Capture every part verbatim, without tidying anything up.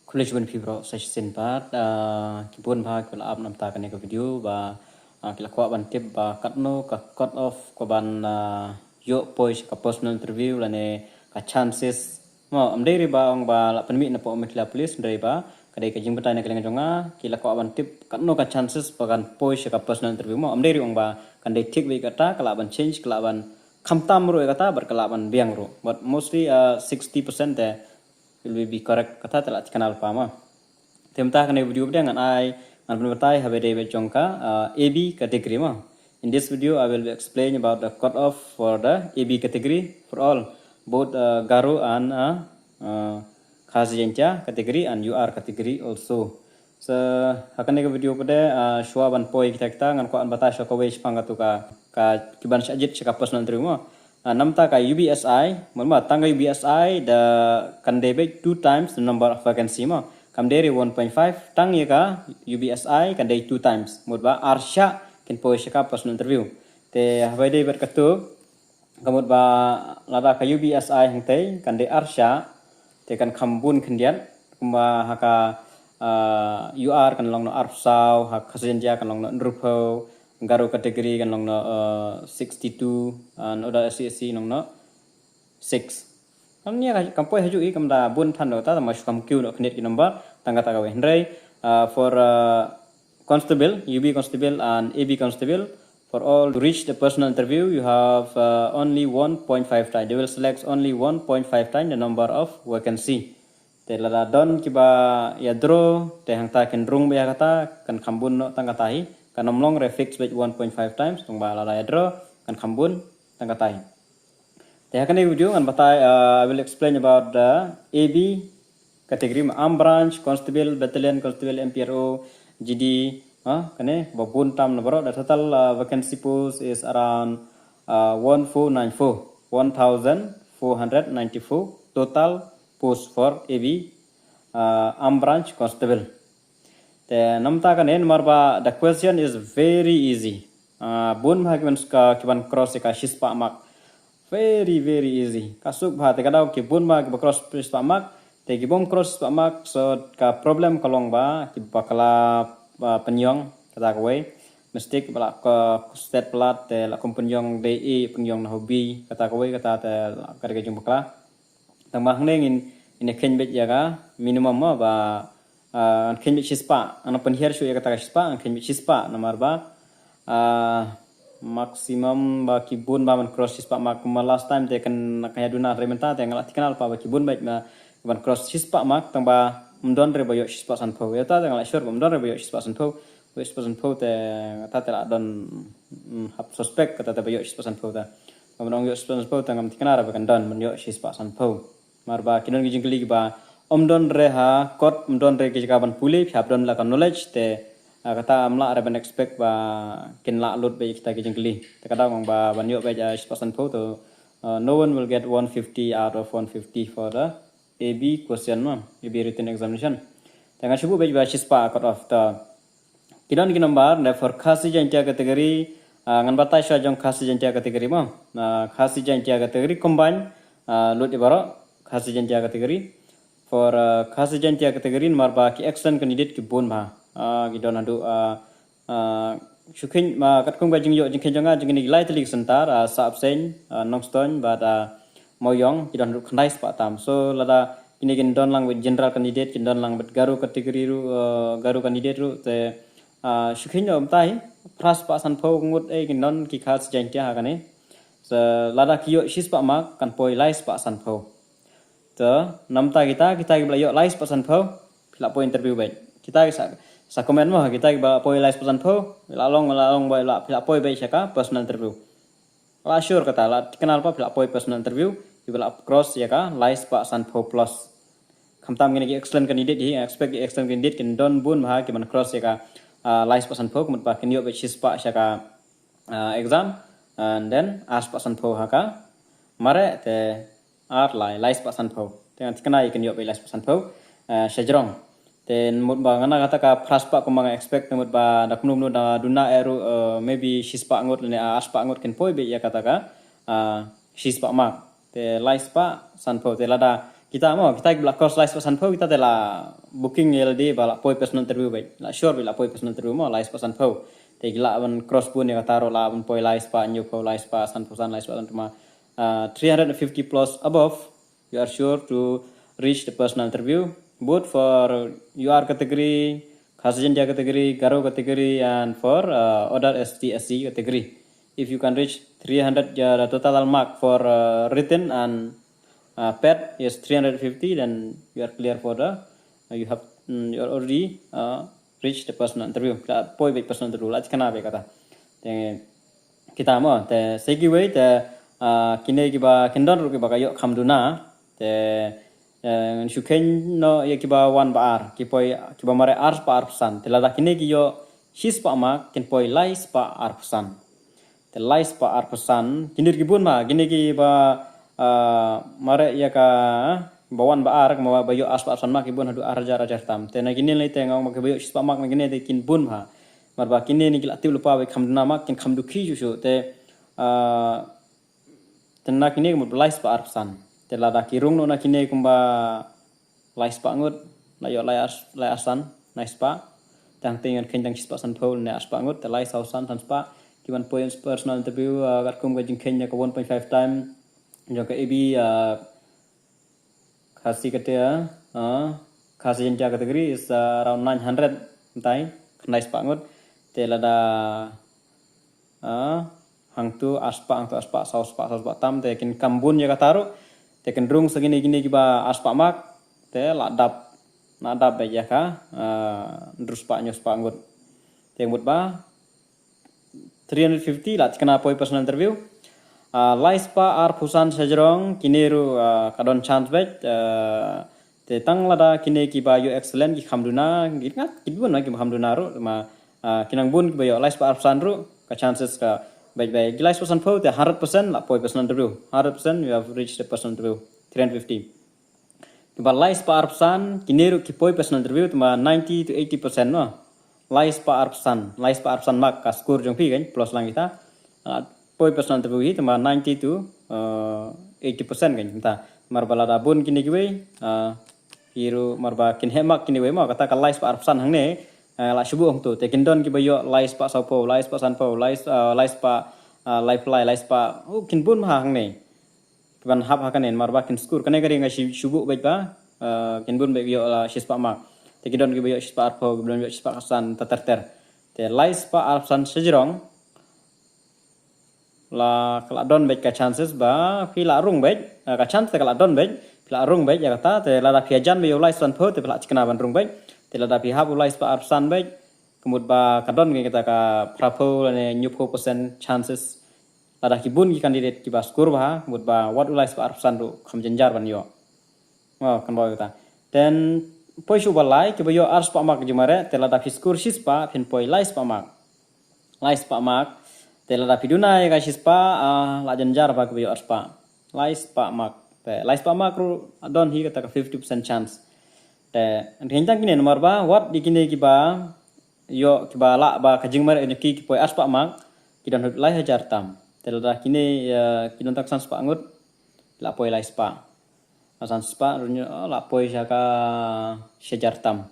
Khublei shibun phi bro sa shisien pat, ah, ki bun bha ki la ap namta kane ka video ba, ah, ki la kwah ban tip ba katno ka cut off ka ban, ah, ïoh poi sha ka personal interview lane ka chances. Mo, ym dei re ba ong ba la pynmih na pdeng Meghalaya Police, ym dei re ba ka dei ka jingbatai na ka liang jong nga, ki la kwah ban tip katno ka chances ba kan poi sha ka personal interview. Mo, ym dei re ong ba kan dei thik beit kata, ka lah ban change, ka lah ban khamtam ruh ïa kata, bad ka lah ban biang ruh. But mostly, ah, sixty percent te will be correct, kata te la thikna lypa mo. Te mynta kane video ba ngan ai, ngan pynbatai ha ba dei beit jong ka, uh, A B category mo. In this video, I will be explain about the cut off for the A B category for all, both, uh, Garo and, uh, uh, Khasi Jaintia category and U R category also. So ha kane ka video pat, uh, shuwa ban poi kita kita, ngan kwah ban batai shuwa kawei shaphang katu ka, ka ki ban shah jied sha ka personal interview mo. Ah, namta ka U B S I, mut ba tang ka U B S I da kan dei beit two times the number of vacancy mo. Kam dei re one point five, tang ïa ka U B S I kan dei two times. Mut ba ar shah kin poi sha ka personal interview. Te ha ba dei beit katu, ka mut ba lada ka U B S I hangtei kan dei ar shah, te kan kham bun khyndiat, kumba ha ka, ah, U R kan long noh arphew saw, ha Khasi Jaintia kan long noh hynriewphew, Garo category kan long noh, ah, sixty-two, ah, Noda S C S C long noh six. Kam nia ka, kam poi ha ju i kam da bun than noh ta, ma shu kam kiew noh khyndiat ki number, tang kata kawei. Hynrei, ah, for, ah, constable, U B constable and A B constable, for all to reach the personal interview, you have, uh, only one point five time. They will select only one point five time the number of vacancy. Te lada don kiba ïa draw, te hangta kin rung beit ïa kata, kan kham bun noh tang kata hi, kan ym long re fix beit one point five times, tang ba lada ïa draw, kan kham bun tang kata hi. Te ha kane ka video ngan batai, uh, I will explain about the A B category, armed branch, constable, battalion constable, M P R O, G D, ah, kane ba bun tam na baroh. The total, uh, vacancy post is around, uh, one four nine four, one thousand four hundred ninety-four total post for A B, uh, armed branch constable. Te namta kane namar ba the question is very easy. Ah, bun bha ki ban ska, ki ban cross ïa ka shispah mark. Very, very easy. Ka suk bha, te ka daw ki bun bha kiba cross shispah mark. Te ki bym cross shispah mark, so ka problem ka long ba kiba kylla, ah, pynïong, kata kawei. Mistake ba la ka stet palat, te la kum pynïong dei A, pynïong na hobby, kata kawei, kata te la ka dei ka jingbakla. Tang ba hangne ngin, ngin ïa kheiñ beit ïa ka minimum mo ba, ah, ngan kheiñ beit shispah, ngan pynhiar shuh ïa kata ka shispah, ngan kheiñ beit shispah namar ba, ah, maximum ba ki bun ba ban cross shispah mark, kumba last time te kan ka ïa duna re mynta te nga la thikna lypa ba ki bun beit ba ban cross shispah mark, tang ba ym don re ba ïoh shispah sanphew. Ïa ta te nga la sure ba ym don re ba ïoh shispah sanphew. Ba ïoh shispah sanphew te, ta te la don, mm, hap suspect kata te ba ïoh shispah sanphew te. Ba ban ong ïoh shispah sanphew te ngam thikna re ba kan don ban ïoh shispah sanphew. Namar ba ki don ki jingkylli kiba ym don re ha kot, ym don re ki jaka ban pule, phi hap don la ka knowledge te, ah, kata ym lah re ban expect ba kin lah lut beit kita ki jingkylli. Te ka daw ba ban ïoh beit, ah, shispah sanphew te, ah, no one will get one fifty out of one fifty for the A B question mo, A B written examination. Te ngan shu buh beit ba shispah cut off te. Ki don ki number, ne for Khasi Jaintia category, ah, ngan batai shuwa jong Khasi Jaintia category mo. Ah, Khasi Jaintia category combine, ah, lut ïa baroh, Khasi Jaintia category. For, ah, Khasi Jaintia category namar ba ki excellent candidate ki bun bha. Ah, ki don haduh, ah, ah, shu kheiñ ma katkum ka jingïoh jingkheiñ jong nga jong kine ki lai tylli ki centre, ah, Sahbseiñ, ah, Nongstoiñ bad, ah, Mawïong, ki don haduh khyndai spah tam. So lada kine kin don lang beit general candidate, kin don lang beit Garo category ruh, eh, Garo candidate ruh, te, ah, shu kheiñ noh mynta hi, phra spah sanphew ngut, eh, kin don ki Khasi Jaintia ha kane. So lada ki ïoh shispah mark kan poi lai spah sanphew. Te namta kita, kita kiba la ïoh lai spah sanphew, phi lah poi interview beit. Kita ki sa, sa comment mo, kita kiba la poi lai spah sanphew, la long, la long beit, la, phi lah poi beit sha ka personal interview. La sure kata, la thikna lypa phi lah poi personal interview, phi lah cross ïa ka lai spah sanphew plus. Khamtam kine ki excellent candidate hi, expect ki excellent candidate kin don bun bha ki ban cross ïa ka, ah, lai spah sanphew, ka mut ba kin ïoh beit shispah sha ka, ah, exam, and then ar spah sanphew ha ka mareh, te ar lai, lai spah sanphew. Te ngan thikna ïa kin ïoh beit lai spah sanphew, ah, sha jrong. Te mut ba ngan na kata ka phra spah kumba nga expect, te mut ba da kumno kumno da duna eh ruh, eh, maybe shispah ngut lane ar spah ngut kin poi beit ïa kata ka, ah, shispah mark. Te lai spah sanphew, te lada ki Kita mo, kita ki ba la cross lai spah sanphew, kita te la booking ïa lade ba la poi personal interview beit. La sure beit la poi personal interview mo, lai spah sanphew. Te ki lah ban cross bun ïa kata ruh, lah ban poi lai spah hynñiewphew, lai spah sanphew san, lai spah sanphew ma. Uh, three hundred fifty plus above, you are sure to reach the personal interview. Both for U R category, Khasi Jaintia category, Garo category, and for uh, other S T S C category. If you can reach three hundred, uh, the total mark for uh, written and uh, pet is three hundred fifty, then you are clear for the, uh, you have, mm, you are already uh, reached the personal interview. Ka poi beit personal interview, la tikna beit kata. Te kita mo, te sa kiwei te, uh, kine kiba kin don ruh kiba ka ïoh kham duna, te, uh, shu kheiñ noh ïa kiba wan ba ar, ki poi, kiba mareh ar spah arphew san. Te lada kine ki ïoh shi spah mark, kin poi lai spah arphew san. Te lai spah arphew san, kine ki bun ma, kine kiba, uh, mareh ïa ka, ba wan ba ar, ba ïoh ar spah arphew san mark ki bun haduh ar hajar, hajar tam. Te na kine lei te nga ong ba kiba ïoh shi spah mark na kine te kin bun ma. Namar ba kine ne ki la tip lypa ba kham duna mark, kin kham dukhi shuh shuh. Te, uh, te na kine kumba lai spah arphew san. Te lada ki rung noh na kine kumba lai spah ngut, la ïoh lai ar, lai ar san, lai spah. Tang te ngan kheiñ tang shi spah sanphew ne ar spah ngut, te lai saw san, san spah. Ki ban poi personal interview, uh, katkum ka jingkheiñ ïa ka one point five time jong ka A B, uh, Khasi kate, uh, Khasi Jaintia category is, uh, around nine hundred, tai, khyndai spah ngut. Te lada, uh, hangtu ar spah, hangtu ar spah, saw spah, saw spah tam, te kin kham bun ïa kata ruh. Te kin rung sa kine, kine kiba ar spah mark, te la dap, la dap beit ïa ka, uh, hynriew spah, hynñiew spah ngut. Te mut ba three hundred fifty la tikna poi personal interview. Uh, lai spah arphew san shajrong, kine ruh, uh, ka don chance beit, uh, te tang lada kine kiba ïoh excellent ki kham duna, ki ngat, ki bun na kiba kham duna ruh, ma, uh, ki nang bun kiba ïoh lai spah arphew san ruh, ka chances ka beit beit. Ki lai spah sanphew te hundred percent la poi personal interview. Hundred percent you have reached the personal interview. Three hundred fifty. Kiba lai spah arphew san, kine ruh ki poi personal interview, tangba ninety to eighty percent mo. Lai spah arphew san, lai spah arphew san mark ka score jong phi kan, plus lang kita. Ah, poi personal interview hi, tangba ninety to, uh, eighty percent kan, kita. Namar ba lada bun kine kiwei, ah, phi ruh namar ba kin heh mark kine kiwei mo, kata ka lai spah arphew san hangne, ah, la shu buh hangtu. Te kin don kiba ïoh lai spah sawphew, lai spah sanphew, lai, ah, lai spah, ah, laiphew lai, lai spah, oh, kin bun ma hangne. Kiban hap ha kane namar ba kin score. Kane ka dei nga shu, shu buh beit ba, eh, kin bun beit ïoh la shi spah mark. Te ki don kiba ïoh shi spah arphew, ki don ïoh shi spah khatsan, ter ter ter. Te lai spah arphew san shajrong, la ka la don beit ka chances ba phi la rung beit, eh, ka chance te ka la don beit, phi la rung beit ïa kata, te lada phi ïajan beit ïa u lai spah sanphew, te phi la tikna ban rung beit. Te lada phi hap u lai spah arphew san beit, ka mut ba ka don kata ka phraphew lane hynñiewphew percent chances. Lada ki bun ki candidate kiba score bha, mut ba wat u lai spah arphew san ruh kham jynjar ban ïoh. Oh, kan ba kata. Then poi shuh ba lai, kiba ïoh ar spah mark jingmareh, te lada phi score shi spah, phin poi lai spah mark. Lai spah mark, te lada phi duna ïa ka shi spah, ah, la jynjar ba kiba ïoh ar spah. Lai spah mark. Te lai spah mark ruh don hi kata ka fifty percent chance. Te, hynrei tang kine namar ba, wat di kine kiba ïoh kiba lah ba ka jingmareh jong ki ki poi ar spah mark, ki don haduh lai hajar tam. Te lada kine, eh, ki don tang san spah ngut, la poi lai spah. San spah ruh ngi, oh, la poi sha ka shi hajar tam.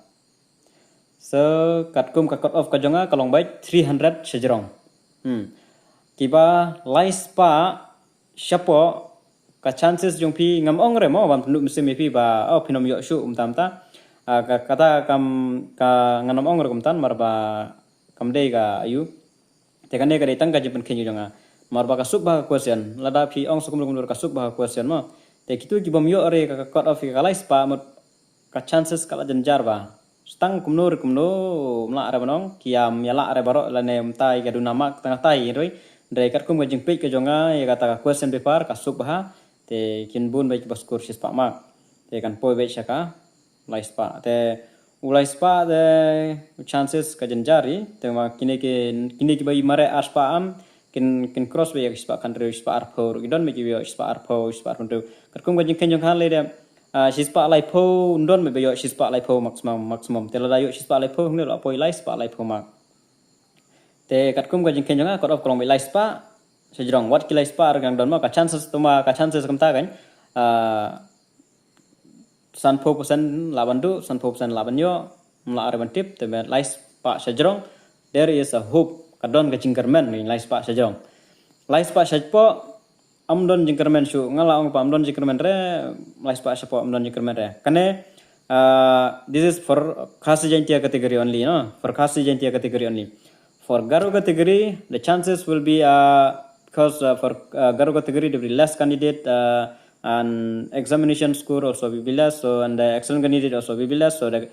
So, katkum ka cut off ka jong nga ka long beit three hundred shajrong. Hmm. Kiba lai spah shapoh, ka chances jong phi ngam ong re mo, ban pynduh mynsiem ïa phi ba, oh, phin ym ïoh shuh kumta kumta. Ah, ka, kata kam, ka ngan ym ong re kumta namar ba kam dei ka aïu. Te kane ka dei tang ka jingpynkheiñ jong nga. Namar ba ka suk bha ka question. Lada phi ong sa kumno kumno ka suk bha ka question mo. Te kito ki bym ïoh re ka, ka cut off ka lai spah mut ka chances ka la jynjar bha. Tang kumno re kumno, ym lah re ban ong, ki ïam ïa lah re baroh lane ym tai ka duna mark tang tai re. Hynrei katkum ka jingpeit ka jong nga ïa kata ka question paper ka suk bha. Te kin bun beit kiba score shi spah mark. Te kan poi beit sha ka lai spah. Te u lai spah te u chances ka jynjar hi. Te ma kine ki, kine kiba mareh ar spah am, kin, kin cross beit ïa ka shi spah khathynriew, shi spah arphew ruh ki don beit kiba ïoh shi spah arphew, shi spah arphew hynriew. Katkum ka jingkheiñ jong nga lei de, ah, shi spah laiphew, ym don beit ba ïoh shi spah laiphew maximum, maximum. Te lada ïoh shi spah laiphew hangne la poi lai spah laiphew mark. Te katkum ka jingkheiñ jong nga, cut off ka long beit lai spah shajrong, wat ki lai spah ruh ki nang don mo, ka chances, tangba ka chances kumta kan. Ah, sanphew percent lah ban duh, sanphew percent lah ban ïoh, ym lah re ban tip, te ba lai spah shajrong, there is a hope, ka don ka jingkyrmen, lai spah shajrong. Lai spah shapoh, ym don jingkyrmen shuh, nga la ong ba ym don jingkyrmen re, lai spah shapoh ym don jingkyrmen re. Kane, uh, this is for Khasi Jaintia category only, no? For Khasi Jaintia category only. For Garo category, the chances will be, uh, because, uh, for, uh, Garo category, there will be less candidate, uh, and examination score also will be less, so, and the excellent candidate also will be less, so the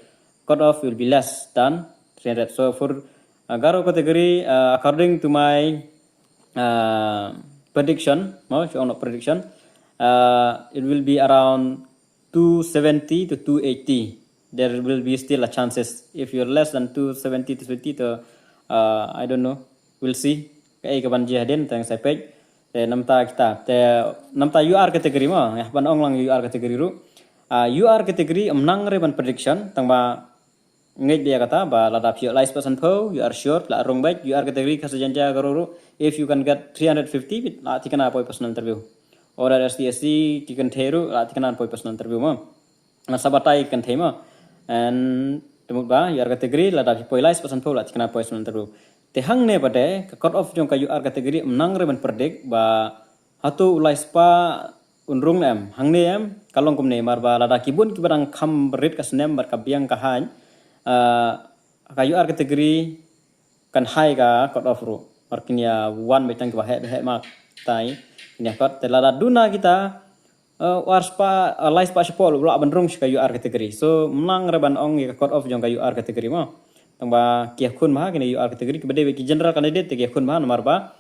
cut off will be less than three hundred. So for, uh, Garo category, uh, according to my, uh, prediction, no, if you want prediction, uh, it will be around two seventy to two eighty. There will be still a chances. If you're less than two seventy to two eighty, to, uh, I don't know. We'll see. Kaei ka ban jia hadien, tang sa peit. Te namta kita, te namta U R category mo, ïa, ban ong lang U R category ruh. Uh, U R category, ym nang re ban prediction, tang ba ngeit bha ïa kata, ba lada phi ïoh lai spah sanphew, U R sure, lah rung beit, U R category, Khasi Jaintia Garo ruh, if you can get three hundred fifty, lah thikna poi personal interview. Order S T S C, ki kynthei ruh, lah thikna poi personal interview mo. Nga sa batai kynthei mo. And te mut ba, U R category, lada phi poi lai spah sanphew, lah thikna poi personal interview. Te hangne pat de, ka cut off jong ka U R category, ym nang re ban predict, ba hato u lai spah un rung ne em, hangne em, ka long kumne, mar ba lada ki bun kiba dang kham rit ka snem bad ka biang ka haiñ, uh, ka U R category kan high ka cut off ruh. Mar kin ïa wan beit tang kiba heh, heh mark tai, kin ïa cut, te lada duna kita, uh, u ar spah, uh, lai spah shapoh ruh lah ban rung sha ka U R category. So, ym nang re ban ong ïa ka cut off jong ka U R category mo. Tang ba ki ïakhun bha kine U R category, kiba dei beit ki general candidate te ki ïakhun bha namar ba,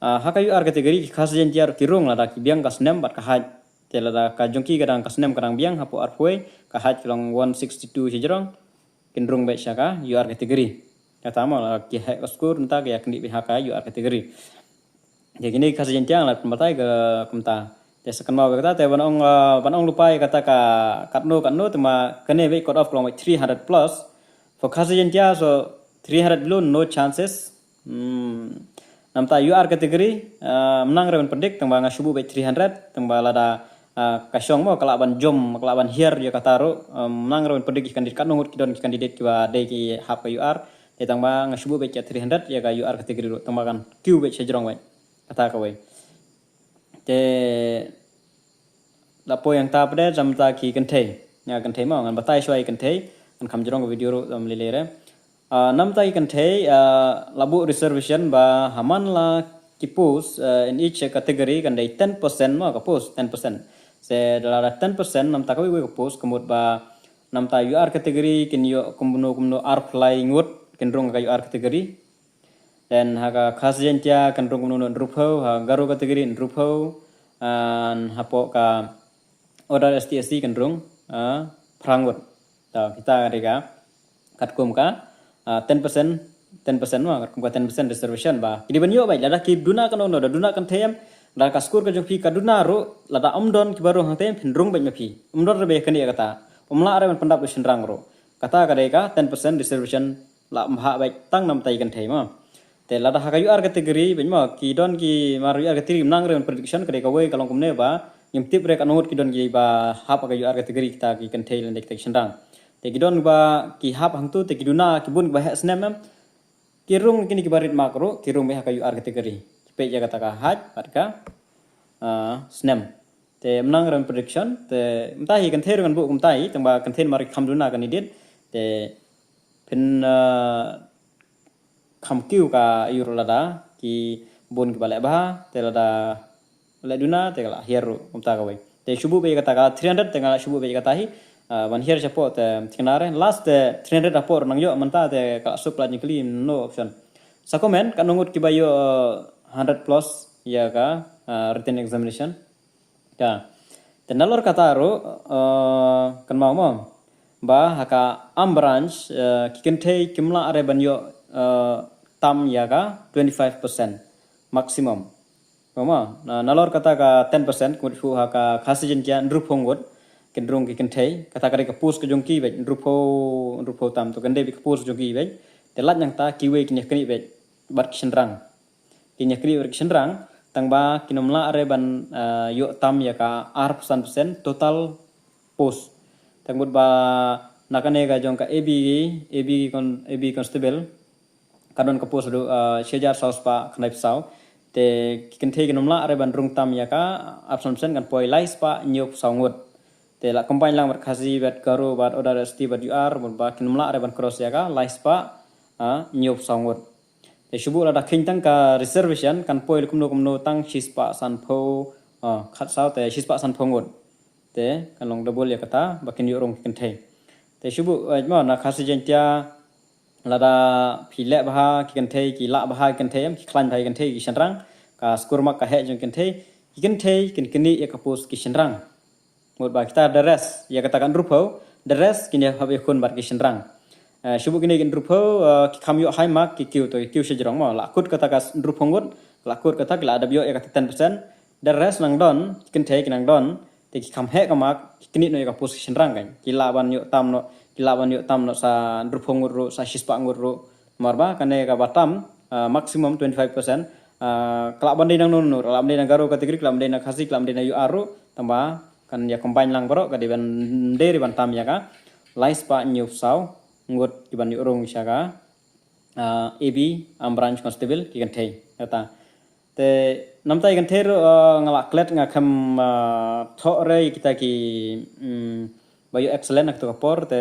uh, ha ka U R category ki Khasi Jaintia ruh ki rung lada ki biang ka snem bad ka haiñ. Te lada ka jong ki ka dang ka snem ka dang biang hapoh arphew wei, ka haiñ ka long one sixty-two shajrong, kin rung beit sha ka U R category. Kata mo lada ki heh ka score nangta ki ïa kyndit beit ha ka U R category. Te kine ki Khasi Jaintia nga la pynbatai ka kumta. Te sa kynmaw beit kata, te ban ong, uh, ban ong lypa ïa kata ka katno katno, te ma kane beit cut off ka long beit three hundred plus. For Khasi Jaintia, so three hundred below, no chances. Hmm. Namta U R category, uh, ym nang re ban predict, tang ba nga shu buh beit three hundred, tang ba lada, uh, ka shong mo, ka lah ban jom, ka lah ban hiar ïa kata ruh, um, ym nang re ban predict ïa ki candidate, katno ngut ki don ki candidate kiba dei ki hap ka U R, te tang ba nga shu buh beit ïa three hundred, ïa ka U R category ruh, tang ba kan kiew beit shajrong beit. Kata kawei. Te la poi hangta pat de, namta ki kynthei. Ïa kynthei mo, ngan batai shuwa ïa kynthei, ngan kham jrong ka video ruh, um, lei lei re. Ah, namta ki kynthei, ah, la buh reservation ba ha man la ki post, ah, in each category kan dei ten percent mo ka post, ten percent. Se da la da ten percent namta kawei kawei ka post, ka mut ba namta U R category kin ïoh kumno kumno arphew lai ngut kin rung ka U R category. Then ha ka Khasi Jaintia kan rung kumno kumno hynriewphew, ha Garo category hynriewphew, and hapoh ka order S T S C kan rung, ah, phra ngut. To, kita ka dei ka katkum ka, ah, ten percent, ten percent mo, katkum ka ten percent reservation ba. Ki dei ban ïoh beit, lada ki duna kano kano, da duna kynthei em, lada ka score ka jong phi ka duna ruh, lada ym don kiba rung hangtei em, phin rung beit ma phi. Ym don re ba ïakynduh ïa kata. Ym lah re ban pyndap da u shynrang ruh. Kata ka dei ka ten percent reservation lah ym hap beit tang namta ki kynthei mo. Te lada ha ka U R category beit mo, ki don ki mar U R category ym nang re ban prediction, ka dei kawei ka long kumne ba ngim tip re katno ngut ki don kiba hap ha ka U R category, kita ki kynthei lane kita ki shynrang. Te ki don ba ki hap hangto, te ki duna ki bun kiba heh snem em. Ki rung kine kiba rit mark ruh, ki rung beit ha ka U R category. Ki peit ïa kata ka height bad ka, ah, snem. Te ym nang re ban prediction, te mynta hi kynthei ruh ngan buh kumta hi, tang ba kynthei namar ki kham duna candidate. Te phin, ah, kham kiew ka ïa ruh lada ki bun kiba leh bha, te lada leh duna te ka la hiar ruh kumta kawei. Te shu buh beit ïa kata ka three hundred, te nga la shu buh beit ïa kata hi, ah, ban hiar shapoh te thikna re. Last te three hundred hapoh ruh nang ïoh, mynta te ka la suk la jingkylli, no option. Sa comment katno ngut kiba ïoh, ah, hundred plus ïa ka, ah, written examination. Ka. Te nalor kata ruh, eh, kynmaw mo ba ha ka arm branch, eh, ki kynthei kim lah re ban ïoh, eh, tam ïa ka twenty-five percent maximum. Mo, mo, na, nalor kata ka ten percent, ka mut shu ha ka Khasi Jaintia hynriewphew ngut kin rung ki kynthei, kata ka dei ka post ka jong ki beit, hynriewphew, hynriewphew tam, to kan dei beit ka post ka jong ki beit. Te lait nangta kiwei kin ïa knieh beit bad ki shynrang. Kin ïa knieh bad ki shynrang, tang ba kin ym lah re ban, eh, ïoh tam ïa ka arphew san percent total post. Te mut ba na kane ka jong ka A B, A B con-, A B constable ka don ka post haduh, ah, shi hajar saw spah khyndai phew saw. Te ki kynthei kin ym lah re ban rung tam ïa ka, arphew san percent, kan poi lai spah hynñiew phew saw ngut. Te la combine lang bad Khasi bad Garo bad other S T bad U R, mut ba kin ym lah re ban cross ïa ka lai spah, ah, hynñiew phew saw ngut. Te shu buh lada kheiñ tang ka reservation kan poi kumno kumno tang shi spah sanphew, ah, khatsaw, te shi spah sanphew ngut. Te kan long double ïa kata ba kin ïoh rung ki kynthei. Te shu buh, eh, mo, na Khasi Jaiñtia, lada phi leh bha ki kynthei, ki lah bha ki kynthei, em, ki khlaiñ bha ki kynthei, ki shynrang, ka score mark ka heh jong ki kynthei, ki kynthei kin knieh ïa ka post ki shynrang. Mut ba kita the rest, ïa kata ka hynriewphew, the rest kin ïa hap ïakhun bad ki shynrang. Eh, shu buh kine ki hynriewphew, eh, ki kham ïoh high mark, ki kiew, to ki kiew shajrong mo, la kut kata ka hynriewphew ngut, la kut kata ki la dep ïoh ïa kata ten percent. The rest nang don, ki kynthei ki nang don, te ki kham heh ka mark, ki knieh noh ïa ka post ki shynrang kan. Ki lah ban ïoh tam noh, ki lah ban ïoh tam noh sa hynriewphew ngut ruh, sa shi spah ngut ruh. Namar ba kane kaba tam, ah, maximum twenty-five percent. Ah, ka lah ban dei nangno nangno, ka lah ban dei na Garo category, ka lah ban dei na Khasi, ka lah ban dei na U R ruh, tangba kan ïa combine lang baroh, ka dei ban, dei re ban tam ïa ka lai spah hynñiew phew saw ngut ki ban ïoh rung sha ka, ah, A B, armed branch constable, ki kynthei. Kata. Te namta ki kynthei ruh, ah, nga la klet, nga khlem, ah, thoh re kita ki, mm, ba ïoh excellent ha kato ka por, te,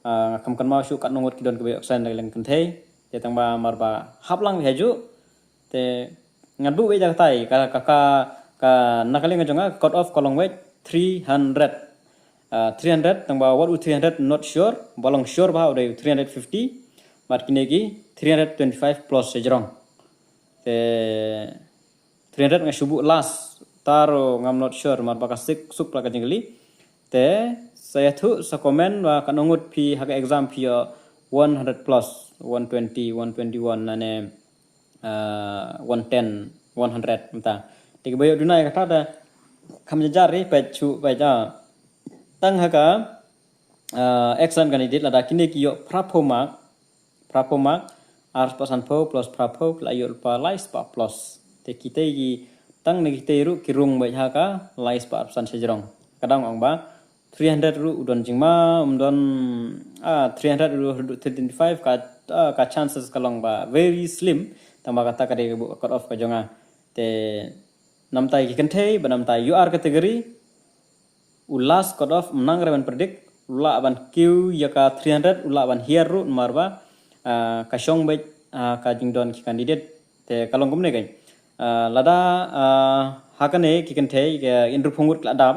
ah, nga khlem kynmaw shuh katno ngut ki don kiba ïoh excellent na ka liang kynthei. Te tangba namar ba hap lang beit hajuh. Te ngan buh beit da katai, ka, ka, ka, ka, na ka liang ka jong nga, cut off ka long beit three hundred. Ah, three hundred, tangba wat u three hundred not sure, ba long sure bha u dei u three hundred fifty, bad kine ki three hundred twenty-five plus shajrong. Te three hundred nga shu buh last, taro ngam not sure, namar ba ka sik suk la ka jingkylli. Te sa ïathuh, sa comment ba katno ngut phi ha ka exam phi ïoh one hundred plus, one twenty, one twenty-one, lane, ah, one ten, one hundred mynta. Te kiba ïoh duna ïa kata te kham jynjar re, peit shuh, peit, ah. Tang ha ka, ah, excellent candidate, lada kine ki ïoh phraphew mark, phraphew mark, ar spah sanphew plus phraphew, ki la ïoh lypa lai spah plus. Te kitei ki, tang na kitei ruh ki rung beit ha ka lai spah arphew san shajrong. Ka dang ong ba three hundred ruh u don jingma, um don, ah, three hundred ruh haduh three twenty-five, ka, ah, ka chances ka long ba very slim. Tangba kata ka dei ka buh cut off ka jong nga. Te namta ki kynthei, ba namta U R category, u last cut off, ym nang re ban predict, u lah ban kiew ïa ka three hundred, u lah ban hiar ruh, namar ba, ah, ka shong beit, ah, ka jingdon ki candidate. Te ka long kumne kein. Ah, lada, ah, ha kane ki kynthei ki hynriewphew ngut ki la dap,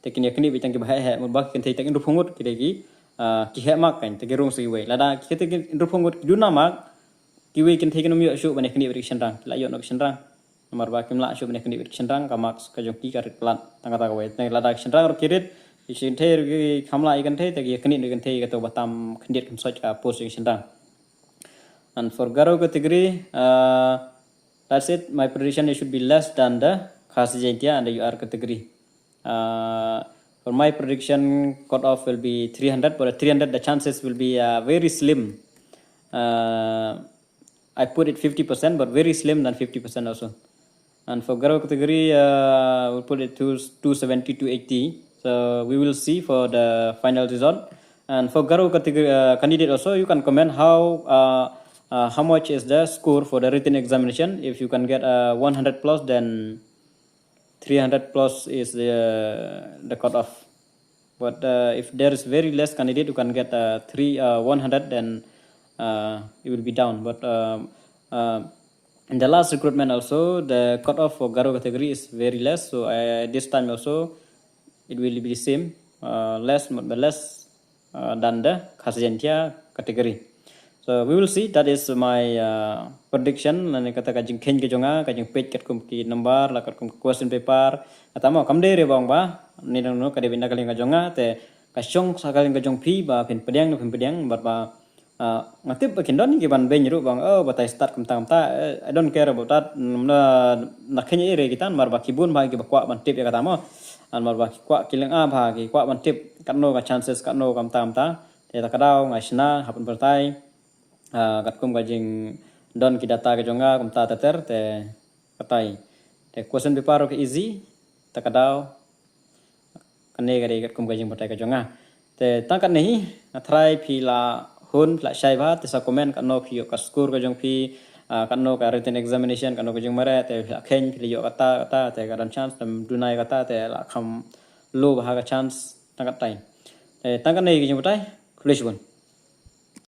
te kin ïa knieh beit tang kiba heh heh, mut ba ki kynthei tang hynriewphew ngut ki dei ki, ah, ki heh mark kein, te ki rung sa kiwei. Lada ki kynthei ki hynriewphew ngut ki duna mark, kiwei kynthei kin ym ïoh shuh ban ïa knieh beit ki shynrang, ki la ïoh noh ki shynrang. Namar ba kim lah shuh ban ïa knieh beit ki shynrang, ka marks ka jong ki ka rit palat. Tang kata kawei. Te lada ki shynrang ruh ki rit, ki kynthei ruh ki kham lah ïa kynthei, te ki ïa knieh noh ïa kynthei, kato ba tam khyndiat kynsoit ka post ïa ki shynrang. And for Garo category, uh, that's it. My prediction, it should be less than the Khasi Jaintia and the U R category. Uh, for my prediction, cut off will be three hundred, but at three hundred, the chances will be, uh, very slim. Uh, I put it fifty percent, but very slim than fifty percent also. And for Garo category, uh, we'll put it to two seventy, two eighty. So we will see for the final result. And for Garo category, uh, candidate also, you can comment how, uh, uh, how much is the score for the written examination. If you can get, uh, one hundred plus, then three hundred plus is the, the cutoff. But, uh, if there is very less candidate who can get, uh, three, uh, one hundred, then, uh, it will be down. But, um, uh, in the last recruitment also, the cutoff for Garo category is very less. So, uh, this time also, it will be the same, uh, less, but less, uh, than the Khasi Jaintia category. So we will see. That is my, uh, prediction. Lane kata ka jingkheiñ ka jong nga, ka jingpeit katkum ki number, la katkum ka question paper. Kata mo, kam dei re ba ong ba, ni nang no ka dei beit na ka liang ka jong nga, te ka shong sa ka liang ka jong phi ba phin pdiang, phin pdiang, bad ba, uh, nga tip ba kin don ki ban beiñ ruh ba ong, oh, batai stad kumta kumta, eh, I don't care about that. Na, na kheiñ ei re kita, namar ba ki bun ba ki ba kwah ban tip ïa kata mo. Namar ba ki kwah ki lynga ba ki kwah ban tip katno ka chances, katno kumta kumta. Te ta ka daw nga shna, hap ban pyrthei. Ah, katkum ka jingdon ki data ka jong nga kumta ter ter, te katai. Te question paper ruh ka easy, ta ka daw. Kane ka dei katkum ka jingbatai ka jong nga. Te tang katne hi, nga tharai phi la hun, phi la shai bha, te sa comment katno phi ïoh ka score ka jong phi, ah, katno ka written examination, katno ka jingmareh, te phi la kheiñ, phi la ïoh kata, kata, te ka don chance, te duna ïa kata, te la kham low bha ka chance, tang katne. Te tang katne ka jingbatai, khublei shibun.